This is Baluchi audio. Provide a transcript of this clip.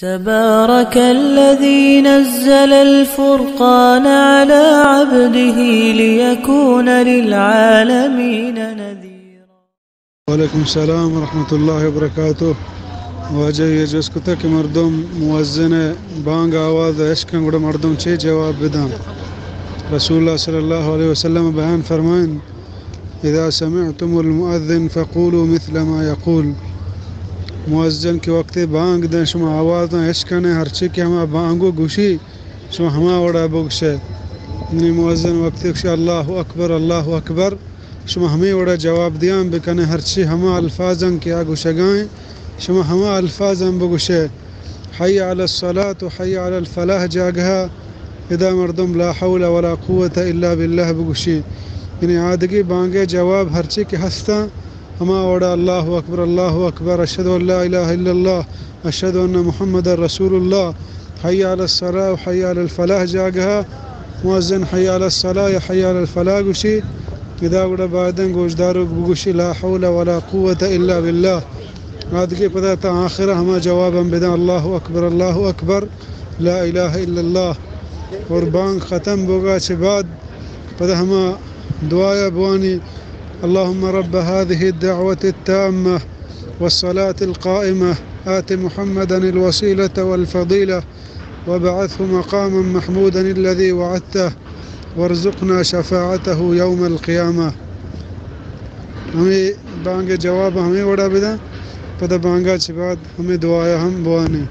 تبارك الذي نزل الفرقان على عبده ليكون للعالمين نذيرا۔ وعلیکم السلام ورحمۃ اللہ وبرکاتہ۔ واجہ یہ جست کتا کہ مردم مؤذن بانگ آواز اشکن گڑا مردم چے جواب بدن؟ رسول اللہ صلی اللہ علیہ وسلم بیان فرمائن، اذا سمعتم المؤذن فقولوا مثل ما يقول۔ مؤذن کہ وقت بانگ دیں شما آوازاں اشکنے، ہرچی کہ ہما بانگو گوشی شما ہما وڑا بگشے۔ یعنی مؤذن وقت گوشی اللہ اکبر، اللہ اکبر، شما ہمے وڑا جواب دیان بکنے، ہرچی ہما الفاظاں کہ آ گوشگائیں شما ہما الفاظاں بگوشے۔ حی علی الصلاۃ و حی علی الفلاح جاگہا ادا مردم لا حول ولا قوت الا باللہ بگوشی۔ یعنی آدگی بانگے جواب ہرچی کہ ہستاں ہما وڑا اللہ اکبر، اللہ اکبر، اشہد ان لا الہ الا اللہ، اشہد ان محمد رسول اللہ، حی علی الصلاۃ و حی علی الفلاح جاگہا مؤذن حی علی الصلاۃ یا حی علی الفلاح گوشی، ادا گڑا بایدیں گوشداروک بگوشی لا حول ولا قوت الا باللہ۔ آدگہ پدا تا آخرا ہما جواب ہم بدن، اللہ اکبر، اللہ اکبر، لا الہ الا اللہ۔ اور بانگ ختم بوگا چہ بعد پدا ہما دعایا بوانی، اللهم رب هذه الدعوة التامة والصلاة القائمة آت محمدا الوسيلة والفضيلة وابعثه مقاما محمودا الذي وعدته وارزقنا شفاعته يوم القيامة۔ ہمے بانگ جواب ہمے وڑا بدن، پدا بانگا چہ بعد ہمے دعایا ہم بوانی۔